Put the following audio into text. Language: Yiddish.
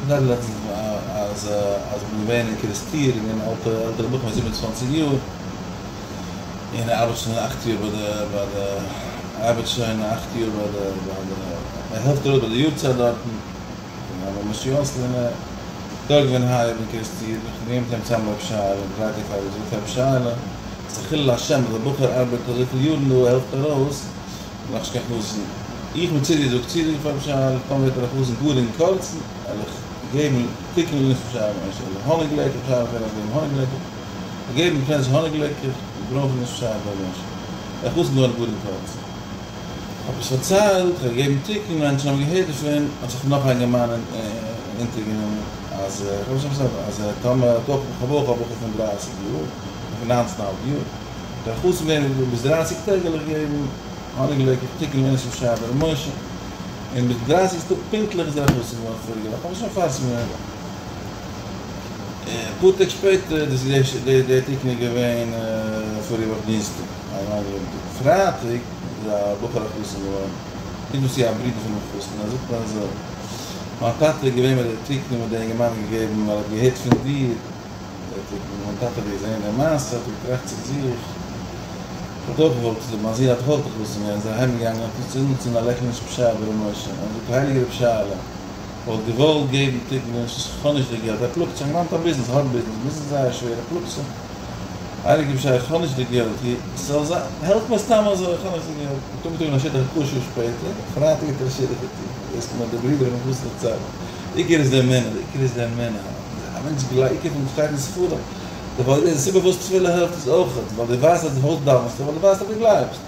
פארציילט לעצטנס אז אז כ'בין געווען אין קערעסטיר איז געווען אלטע עלטערע בחור פון 27 יאר און ער ארבעט שוין אכט יאר ביי די ביי די ארבעט שוין אכט יאר ביי די ביי די ער העלפט ארויס ביי די יארצייט דארטן פון רבי משה יוסל און ער דארט געווען היי יאר אין קערעסטיר איך בין געווען מיט אים צוזאמען ביי רבי שייעלע און פרייטאג פאר געזאגט פאר רבי שייעלע ס'איז א חילול השם אז א בחור ארבעט אזויפיל יארן דא ער העלפט ארויס נאך נישט קיין חתן. איך מצידי זאג צו פאר רבי שייעלע, טאמער ווערט ער א חתן גאר אין קורצן, וועל איך געבן תיקון לעילוי נשמת רבי משה, האניג לעקעך, רבי שייעלע פלעגט געבן האניג לעקעך, געבן פרענדס האניג לעקעך, ברוינפן נשמת רבי משה, ער חתן געווארן גאר אין קורצן. האב עס פארציילט, כ'האב געגעבן תיקון, מענטשן האבן געהערט דערפון, האט זיך נאך א אינגערמאן אונטערגענומען אז, כ'האב נישט אז טאמער האט אויך, כ'האב אויך א בחור פון דרייסיג יאר, פון ניינצן אהאלב יאר, דער חתן ווערן ביז דרייסיג טעג וועל איך געבן האניג לעקעך תיקון לעילוי נשמת רבי משה, און ביז דרייסיג טאג פונקטליך איז ער א חתן געווארן פאריגע וואך, האב איך שוין מפרסם געווען. אפאר טעג שפעטער, דאס איז די די תיקון איז געווען פאריגע וואך דינסטאג, פרייטאג איז א בחור א חתן געווארן, קומט מיר צו א ברודער פונעם חתן, ער זאגט מיר אזוי, מיין טאטע איז געווען ביי די תיקון און די אינגערמאן האט געגעבן ווייל ער האט געהערט פון דיר, מיין טאטע האט געזען די מעשה האט ער געטראכט צו זיך, איך וואלט אויך געוואלט, מיין זון האט אויך חתונה געווען, איז ער אהיים געגאנגען האט ער אנגעצינדן א לעכט נשמת רבי משה, און זאגט הייליגער רבי שייעלע, איך וואלט געוואלט געבן תיקון לעילוי נשמת, איך האב נישט די געלט, ער פלאגט זיך, ער האט א ביזנעס, האט ביזנעס, ביזנעס איז זייער שווער, ער פלאגט זיך, הייליגער רבי שייעלע איך האב נישט די געלט, ס'זאל זיין, העלף מיר סתם אזוי, איך האב נישט די געלט, האט אנגעטראגן א שידוך אפאר שעה שפעטער, פרייטאג האט ער א שידוך געטון, דאס האט מיר דער ברודער פון חתן דערציילט, די עיקר איז די אמונה, די עיקר איז די אמונה. א מענטש גלייבט עיקר פון שטייט אין ספרים, די סיבה פארוואס תפילה העלפט איז אויך ווייל דו ווייסט אז דו פארוואס דאווענסטו ווייל דו ווייסט אז דו גלייבסט.